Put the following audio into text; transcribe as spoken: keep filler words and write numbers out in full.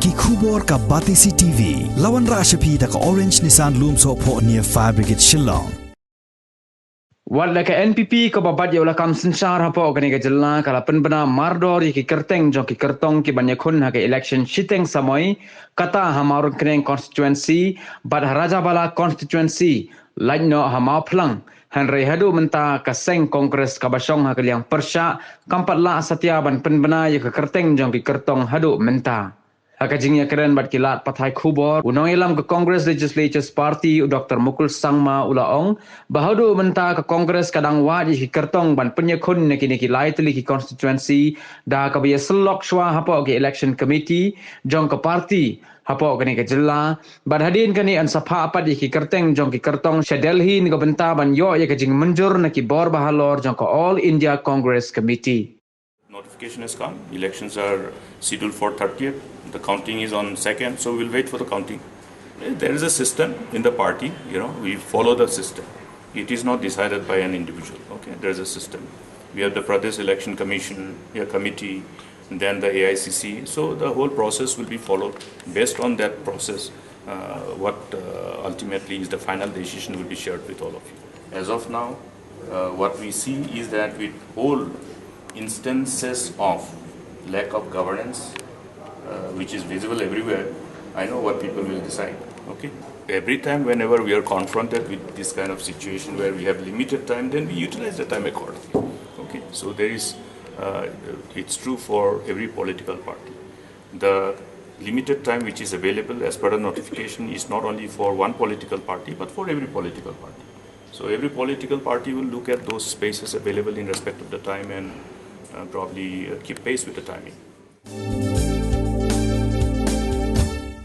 Ki khubor ka Batesi T V. La wanrah sha phi da ka Orange Nissan Lumsohphoh near Fire Brigade Shillong. Wat la ka N P P kaba bat ïa u lakam synshar hapoh kane ka jylla ka la pynbna mardor ïa ki kyrteng jong ki kyrtong kiban ïakhun ha ka election shiteng samoi, kata ha Mawryngkneng constituency bad ha Rajabala constituency, lait noh ha Mawphlang. Hynrei haduh mynta ka seng Congress kaba shong ha ka liang pyrshah kam pat lah satia ban pynbna ïa ka kyrteng jong ki kyrtong haduh mynta. Ha ka jingïakren bad ki lad pathai khubor, u nongïalam ka Congress Legislatures Party, u Doctor Mukul Sangma, u la ong ba haduh mynta ka Congress ka dang wad ïa ki kyrtong ban pynïakhun na kine ki lai tylli ki constituency da kaba ïasyllok shuwa hapoh ki election committee jong ka party hapoh kane ka jylla, bad hadien kane yn sa phah pat ïa ki kyrteng jong ki kyrtong sha Delhi na ka bynta ban ïoh ïa ka jingmynjur na ki bor bahalor jong ka All India Congress Committee. Notification has come. Elections are scheduled for thirtieth. The counting is on second, so we'll wait for the counting. Eh, there is a system in the party, you know, we follow the system. It is not decided by an individual, okay? There's a system. We have the Pradesh Election Commission, yeah, committee, and then the A I C C. So the whole process will be followed. Based on that process, uh, what, uh, ultimately is the final decision will be shared with all of you. As of now, uh, what we see is that with all instances of lack of governance, uh, which is visible everywhere, I know what people will decide. Okay? Every time, whenever we are confronted with this kind of situation where we have limited time, then we utilize the time accordingly. Okay? So there is, uh, it's true for every political party. The limited time which is available as per the notification is not only for one political party, but for every political party. So every political party will look at those spaces available in respect of the time and, uh, probably, uh, keep pace with the timing.